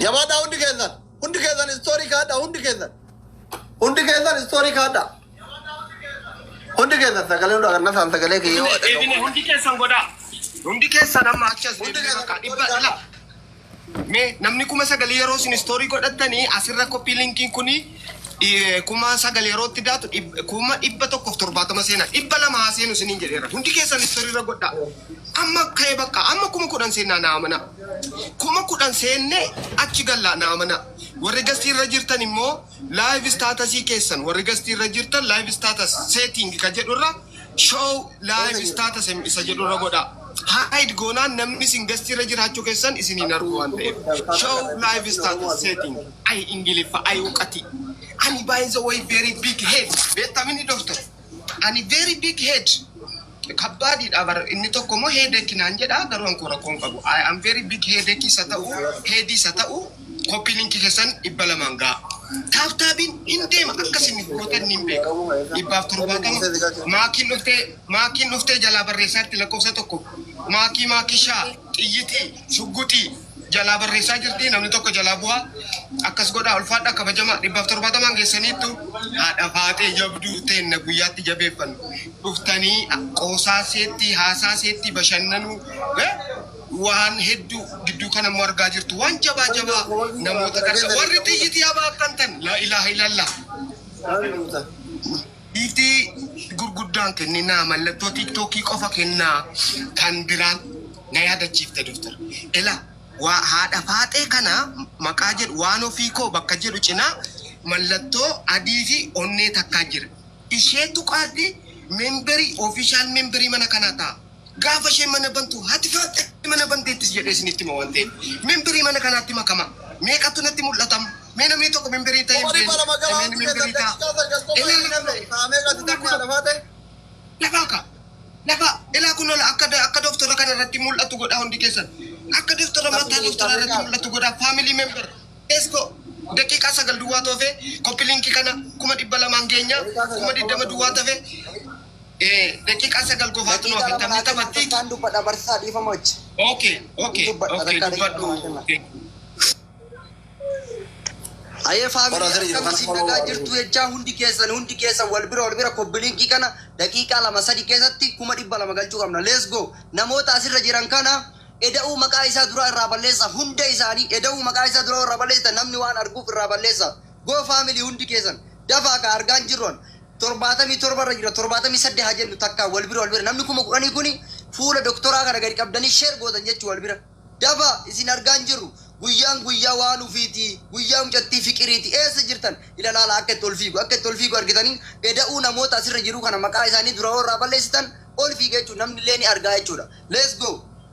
Jabaadhaa hundi keessan. Hundi keessan story kaadhaa hundi keessan. Hundi keessan story kaadhaa. Hundi keessan sagalee hunda kan nasaan sagalee kiyyoo. Deebine hundi keessan godhaa. Hundi keessan amma achi as Hundi deebine keessan bakka dhibba dhala. Mee namni 9,000 yeroo isin story godhattanii asirra copy linkiin kuni 9,000 yeroo itti daatu 170,000 seenaa 200 haa seenu isiniin jedheera. Hundi keessan story irra godhaa. Amma ka'ee bakka amma 10,000 seenaa na amanaa. 10,000 seenne achi gallaa na amanaa. Warri guestii irra jirtan immoo live statusii keessan, warri guestii irra jirtan live status setting ka jedhurra show live status isa jedhurra godhaa. Hide goonaan namni isin guestii irra jiraachuu keessan isin hin argu waan ta'eef. Show live status setting. Ay Ingiliffa, ay uqati. Ani by the way very big head. Beektamini, doctor? Ani very big head. Kabbaadiidha bar inni tokko immoo headache naan jedha, garuu an koo rakkoon qabu. I am very big headache isa ta'u, head isa ta'u, copy linkii keessan 200n ga'a. Tap tapiin hin deema, akkasin gootan hin beeka. 170 maakiin dhuftee jalaa barreessaatti lakkoofsa tokko maakii maakishaa xiyyitii shugguxii jalaa barreessaa jirti, namni tokko jalaa bu'aa akkas godhaa. Ulfaadha, kabajamaa, 170n geessaniittu. Haadha Faaxee jabduu teenna guyyaatti jabeeffannu dhuftanii qoosaa seetti, haasaa seetti, bashannanuu waan hedduu gidduu kana immoo argaa jirtu, waan jabaa jabaa namoota garsa warri xiyyitii habaa akkan tan laa ilaaha illallah. Giiftii gurguddaan kenninaa, mallattoo TikTokii qofa kennaa. Kan biraan na yaadachiifte, doctor. Ela waa haadha Faaxee kana maqaa jedhu waan ofii koo bakka jedhu cinaa mallattoo adii fi onnee takkaa jira. Ishee tuqaatti memberii, official memberii mana kanaa ta'a. Gaafa isheen mana bantu haati Faaxee mana banteettis jedhee isinitti hima waan ta'eef memberii mana kanaatti makama. Meeqatu natti mul'atama? Mee namni tokko memberii ta'e hin 200,000 galaa beekne hundi memberii keessan ta'a. daqiiqaa 9 qofa hin kenne. Saameeqatti taphni haadha Faaxee? Lafaa ka. Lafa ilaa kun akka doktora kana irratti mul'atu godhaa hundi keessan. Akka doktora mataa doktora irratti mul'atu godhaa, family member. Let's go. Daqiiqaa 9 duwwaa toofe copy linkii kana 200,000n keenya 20,000 duwwaa tafe, daqiiqaa 9 qofaatu nu Daqiiqaa hafe. 2 Taphni naa kenna. taphatti. Takkaan dubbadha, barsiisaa, dhiifama wajji. Okay. Dubbadha. Okay. Takkaa daqiiqaa Dubbadhu. 2 naa kenna. Ayee family, Bara sirrii jiru akkam kana isin follow nagaa godhaa. jirtu jechaa, hundi keessan wal bira copy linkii kana daqiiqaa 2 3 keessatti 200,000 galchuu qabna. Let's go. Namoota asirra jiran kana eda'uu maqaa isaa dura irraa balleessa, hunda isaanii eda'uu maqaa isaa dura irraa balleessa, namni waan arguuf irraa balleessa. Go family, hundi keessan dafaa ka argaan jirroon 77 irra jira, 78 haa jennu. Takka wal bira namni 10,000 kuni fuula doktoraa kana gadi qabdanii share gootan jechuu. Wal bira dafa, isin argaan jirru. Guyyaan guyyaa waan ufiiti, guyyaa mucattii fiqiriiti. Eessa jirtan? Ilaalaala, akka itti ol fiigu, akka itti ol fiigu argitanii. Eda'uu namoota asirra jiru kana maqaa isaanii dura irraa balleessitan, ol fiiga jechuudha, namni illee ni argaa jechuudha. Let's go,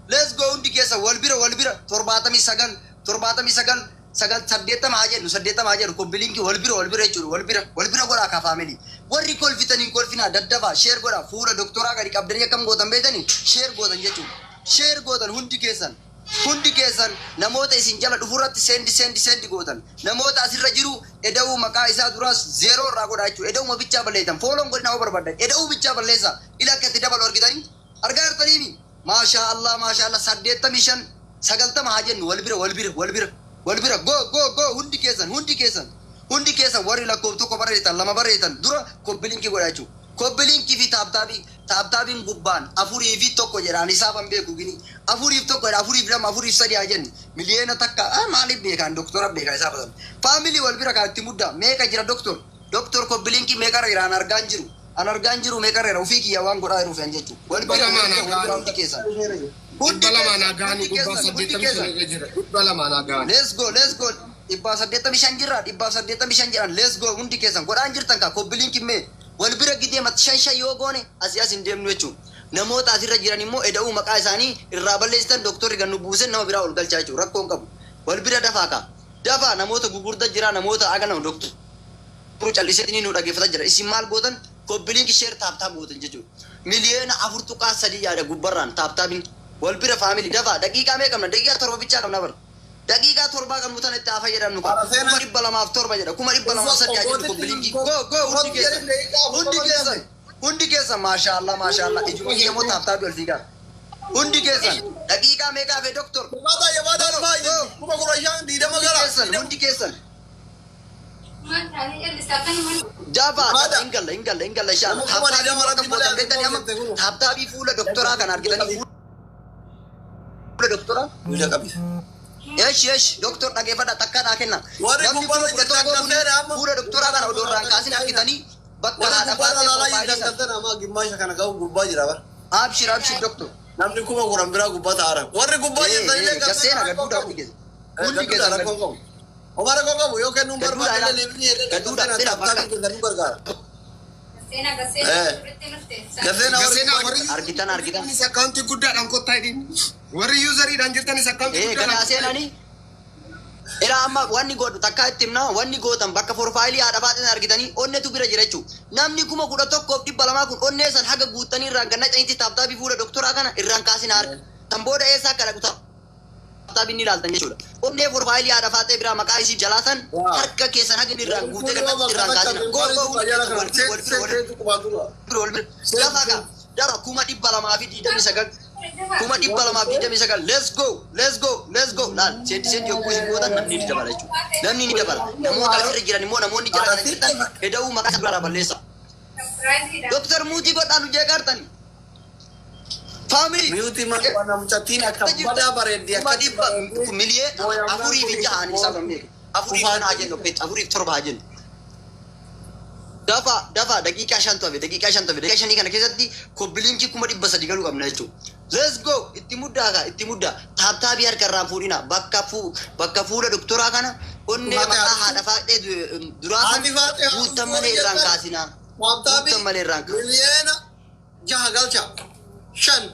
let's go. Hundi keessa wal bira, wal bira. 79, 79, 9, 80 haa jennu, 80 haa jennu. Copy linkii wal bira, wal bira jechuudha. Wal bira, wal bira godhaa kaa family. Warri kolfitanii kolfinaa, daddafaa share godhaa. Fuula doktoraa gadi qabdanii akkam gootan beetanii? Share gootan jechuudha, share gootan hundi keessan. Hundi keessan namoota isin jala dhufurratti send, send, send gootan. Namoota asirra jiru eda'uu maqaa isaa duraas zero irraa godhaa jechuudha. Eda'uma bichaa balleessan, follown godhina yoo barbaadan, eda'uu bichaa balleessa. Ila akka itti dabalu argitanii, argaa jirtaniimi. Maashaa Allah, maashaa Allah. 85, 90 haa jennu. Wal bira, wal bira, wal bira, wal bira. Go, go, go. Hundi keessan, hundi keessan, hundi keessan warri lakkoofsa tokko barreessan, lama barreessan dura copy linkii godhaa jechuudha. Copy linkii fi tap tapii. Tap tapiin gubbaan 4 fi 1 jedhaan isaaban beeku gini 4 fi 1 jedha, 4 fi 2, 4 fi 3 haa jennu. 1,000,000 maaliif beekaan doktora beekaa isaa basan. Family, wal bira kaa itti muddaa. Meeqa jira, doctor? Doctor, copy linkii meeqarra jira? An argaan jiru, an argaan jiru meeqarra jira? Ufii kiyya waan godhaa jiruuf yan jechuudha. Wal bira, wal bira, wal bira, hundi keessan. Hundi 200 keessan, naa gahanii hundi dhibbaa keessan, hundi saddeettamii keessan. shan irra jira. 200 naa gahanii. Let's go, let's go. 185 jirra, 185 jedhan. Let's go, hundi keessan godhaan jirtan kaa copy linkii. Mee wal bira gidee matti shan shan yoo goone asii as hin deemnu jechuudha. Namoota asirra jiran immoo eda'uu maqaa isaanii irraa balleessitan, doktorri gannu buusen nama biraa ol galchaa jechuudha. Rakkoon qabu. Wal bira dafaa kaa. Dafaa, namoota gugurda jira, namoota aga nama doktoru callisee nu dhaggeeffataa jira. Isin maal gootan? Copy link, share, tap tap gootan jechuudha. 4.3 miliyoona yaada gubbarraan tap tapiin. Wal bira family, dafaa. Daqiiqaa mee qabna? Daqiiqaa 7 bichaa qabna bara. Daqiiqaa 7 qabnu tana itti haa fayyadamnu qaba. 207,000 jedha. 203,000 haa jedhu copy linkii. Go, go, hundi keessan. Hundi keessan. Hundi keessan, maashaa Allah, maashaa Allah. Ijuma kiyya immoo tap tapii ol fiigaa. Hundi keessan daqiiqaa meeqa hafe, doctor? Jabaadhaa, jabaadhaa, dhufaa 15,000 20 gara. Keessan, hundi keessan. Jaafa hin galla, hin galla, hin galla ishaan. Nama kuma Tap tapii 20 akka irratti gootan malee beektanii amma kun. Tap tapii fuula doktoraa kana argitanii, fuula doktoraa. Guyyaa qabi. Eesh, eesh, doktor, dhageeffadha, takka dhaa kenna. Warri Namni gubbaarra kuma 11 jirtan kun kan amma fuula doktoraa kana odoo irraan kaasin argitanii bakka Warri haadha gubbaarra baatee ilaalaa profileii jirtan sana. kan amma gimmaasha kana ga'u gubbaa jira bara. Abshir, abshir, doktor. Namni 10,000 biraa gubbaa taa'aara. Warri gubbaa jirtan illee Gaseena gadduudha hundi keessa. Hundi Gadduudha keessa. rakkoo qabu. Homaa rakkoo qabu yoo kennuun Gadduudha barbaadne ilaa. leebni jedhee Gadduudha gaseena bira bakka. tap tapiin keessan nu gargaara. Gaseena warri Gaseenaa gubbaa warri Argitan, argitan. jirtanis akkaawuntii guddaadhaan kottaa hidhiin. Warri useriidhaan jirtanis akkaawuntii Ganaa guddaadhaan. seenanii. Ilaa, amma wanni godhu takkaa itti himna. Wanni gootan bakka profileii haadha baaxeen argitanii onnetu bira jira jechuudha. Namni 11,200 kun onnee san haga guuttanii irraan gannacanitti tap tapii fuula doktoraa kana irraan kaasina harka. Tan booda eessaa akka dhaqu tap tapii ni ilaaltan jechuudha. Onnee profileii haadha faaxee biraa maqaa isii jalaa san harka keessan haga inni irraan guutee gannacanitti irraan kaasina. Go, go, hundi keessan wal bira, wal bira, wal bira, wal bira. Lafa gaa dara 229,000, 229,000. Let's go, let's go, let's go. Laal, send, send yogguu isin gootan namni ni dabala jechuudha. Namni ni dabala. Namoota asirra jiran immoo, namoonni jala kana jirtan, eda'uu maqaa isa biraa balleessa. Doktor, muteii godhaa nu jeeqaartani. Family. Mute maal mucattiin akka badaa bareeddi Kuma akka dhibba miliyoona 4 fi 6 ani isaa kan beeku. 4 fi 5 haa jennu, 4 fi 7 haa jennu. Dafa, dafa, daqiiqaa 5tu hafe, daqiiqaa 5tu hafe. Daqiiqaa 5 kana keessatti copy linkii 300,000 galuu qabna jechuudha. Let's go, itti muddaa kaa, itti muddaa. Tap tapii harka irraan fuudhina. Bakka fuula doktoraa kana onnee maqaa haadha faaxee duraa san Haati faaxee guuttan malee irraan kaasinaa. Guuttan malee irraan kaasinaa. Miliyoona 6 galcha. Shan.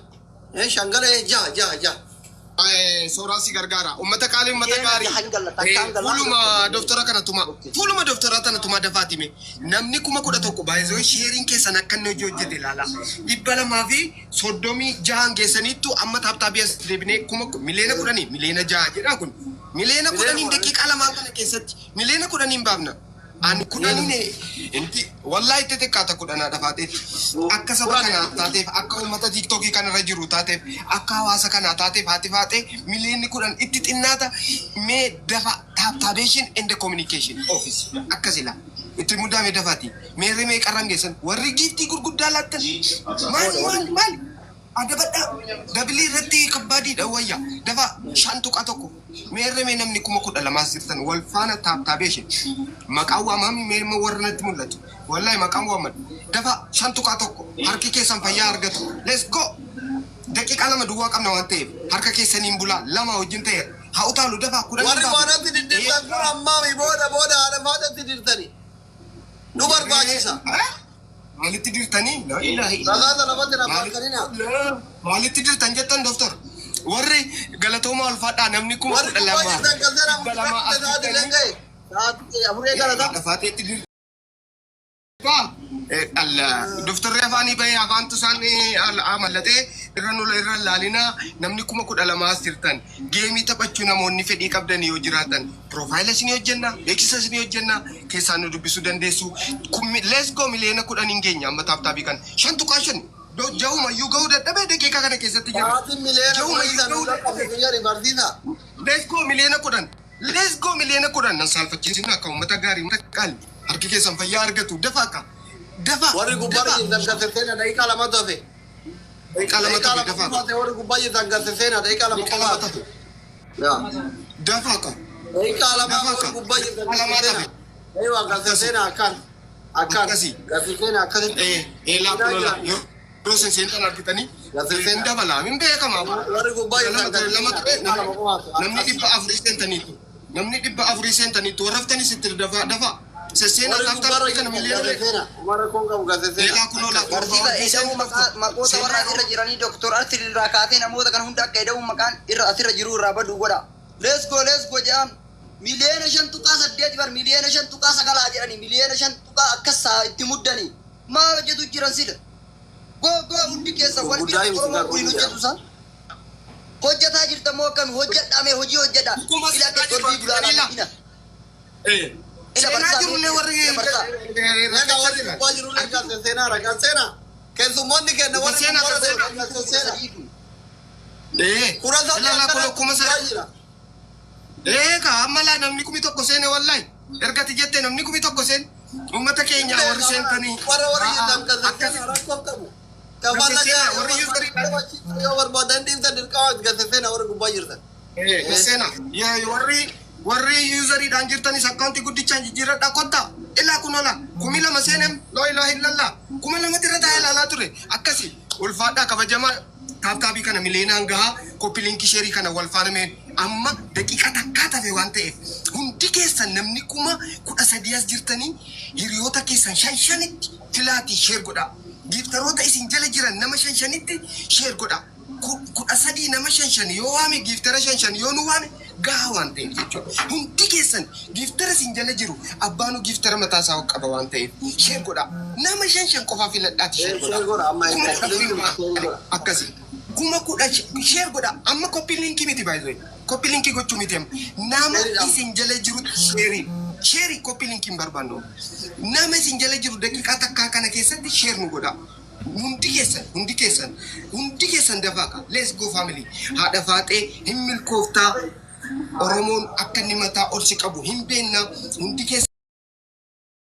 Shan galee jaha, jaha, jaha. Suuraa si gargaara. Uummata qaalii, uummata Miliyoona gaarii. jahan galla, takkaan galla. Fuuluma doktora kana tuma. Fuuluma doktora tana tuma dafaatime. Namni 11,000 baay'isoo shareiin keessan akka inni hojii hojjete ilaala. 236 keessaniittu amma tap tapii as deebinee kuma miliyoona 10, miliyoona 6 jedha kun. Miliyoona 10n daqiiqaa lamaan kana keessatti miliyoona 10n baafna. Ani 10n inti wallahi itti xiqqaata 10 dafaateef, akka saba kanaa taateef, akka uummata TikTokii kanarra jiru taateef, akka hawaasa kanaa taateef, haati faatee miliyoonni 10 itti xinnaata. Mee dafa, tap tabeeshin and communication office akkas ila itti muddaame dafaati. Meerri mee qarran geessan warri giftii gurguddaa laattan maali, maali, maali? Adabadhaa, dabilii irratti kabbaadiidha wayya. Dafa, 5.1. Meerre mee namni 12,000s jirtan wal faana tap tabeeshin maqaan waamami. Mee warra natti mul'atu, wallahi maqaan waamadu. Dafa, 5.1. Harki keessan fayyaa argatu. Let's go, daqiiqaa 2 duwwaa qabna waan ta'eef harka keessaniin bulaa lama wajjin ta'eera haa utaalu. Dafa, 10. Warri waanatti diddirtan kun ammaami booda booda haadha faaxetti dirtani. Nu barbaachisa. Maalitti dirtanii? La ilaha illallah. Rasaasa lafatti na baaskanina. Maalitti dirtan jettan, doktor? Warri galatooma ulfaadhaa, namni kuma Warri kudha gubbaa lama jirtan galteera 200 as sa'aatii leen ga'e. Sa'aatii 4 eegalata. Lafaateetti dirtaa. Doktorri afaanii bahee afaantu isaan amallatee irra nula irra laalinaa. Namni 12,000 as jirtan, gameii taphachuu namoonni fedhii qabdan yoo jiraatan, profile isinii hojjenna, beeksisa isinii hojjenna, keessaan nu dubbisuu dandeessu. Let's go, miliyoona 10 hin geenya amma tap tapii kan 5.5 jahumayyuu gahuu dadhabee daqiiqaa kana keessatti jira. Sa'aatiin miliyoona Jahumayyuu 10 gahuu sana dadhabee. qabdu barsiisa. Let's go, miliyoona 10. Let's go, miliyoona 10. Nan saalfachiisin akka uummata gaarii, uummata qaali. Harki keessan fayyaa argatu. Dafa akka. Dafa. Warri gubbaa Dafa. jirtan galteera, daqiiqaa 2tu hafe. Daqiiqaa 2 Daqiiqaa tafe 2 dafa. qofaate. Warri gubbaa jirtan galteera, daqiiqaa 2 Daqiiqaa 2 qofaate. tafe. Yaa. Dafa akka. Daqiiqaa 2 Dafa warri akka. gubbaa jirtan Daqiiqaa 2 galteera. tafe. Eewa, galteera akkan. Akkan. Akkasii. Galteera akkasitti. Laa kulola. Yeroo isin seentan argitanii. Galteera. Hin dabalaa. Hin beekama. Warri gubbaa jirtan 2 ture, 2 ture. daqiiqaa 2 qofaate. Namni 400 seentaniitu. Namni 400 seentaniitu. Warra haftanis itti dafa dafa. Sesseenaa Warri tap gubbaarra tapii kana jirtan miliyoona. galteera. Umara koon qabu galteera. Laa kulola. Barsiisa, eda'uu maqaa maqoota warra asirra jiranii, doktor Artir irraa kaasee namoota kana hunda akka eda'uu maqaan irra asirra jiru irraa baduu godha. Let's go, let's go jedham. Miliyoona 5.8 bar, miliyoona 5.9 jedhanii, miliyoona 5 tuqaa akkas itti muddanii. Maal hojjetu jiran sila? Go, go, hundi keessa wal bira. Gurguddaa Oromoo kun hin hojjetu san. Hojjetaa jirta moo akkami? Hojjedhaa, hojii hojjedhaa. Kuma Ila akka torbii bulaa ila. Ila Seenaa barsaa jirullee warri ila barsaa. Naga warri gubbaa jirullee galteera galteera. Keessummoonni kenna warri Seenaa gubbaarra seenaa. jiran galteera. Kura 13 Ilaalaa akkana kuma gubbaa jira. Eegaa amma laa namni 1000 seene wallahi. Ergati jettee namni 1000 seene. Uummata keenya warri seentanii. Warra jirtan kan Akkas seenaa rakkoo qabu. Seenaa, warri userii- Yoo barbaadan dhiibtan dirqama gasa seenaa warra gubbaa jirtan. Seenaa warri useriidhaan jirtanis akkaawuntii guddichaan jijjiirradhaa kottaa. Ilaa kun ola 2000 seenem laa ilaaha illallah 2000tti irra taa'ee ilaalaa ture akkasi ulfaadhaa kabajamaa tap tapii kana mileenaan gahaa copy linkii shareii kana wal faana mee amma daqiiqaa takkaa tafe waan ta'eef hundi keessan namni 13,000 as jirtanii hiriyoota keessan shan shanitti filaatii share godhaa. Gifteroota isin jala jiran nama shan shanitti share godhaa. 13 nama shan shan yoo waame giftera shan shan yoo nu waame gahaa waan ta'eef jechuudha. Hundi keessan giftera isin jala jiru abbaanu giftera mataa isaa qaba waan ta'eef share godhaa. Nama shan shan qofaa filadhaati share Share godhaa, amma godhaa. Share godhaa. Akkasi. 10,000 share godhaa. Amma copy linkii miti baay'ee. Copy linkii gochuu miti amma. Nama isin jala jiru shareii. Shareii copy linkii hin barbaannu. Nama isin jala jiru daqiiqaa takkaa kana keessatti share nu godhaa. Hundi keessan, hundi keessan, hundi keessan dafaa. Let's go, family. Haadha Faaxee hin milkooftaa. Oromoon akka inni mataa ol si qabu hin beekna. Hundi keessan.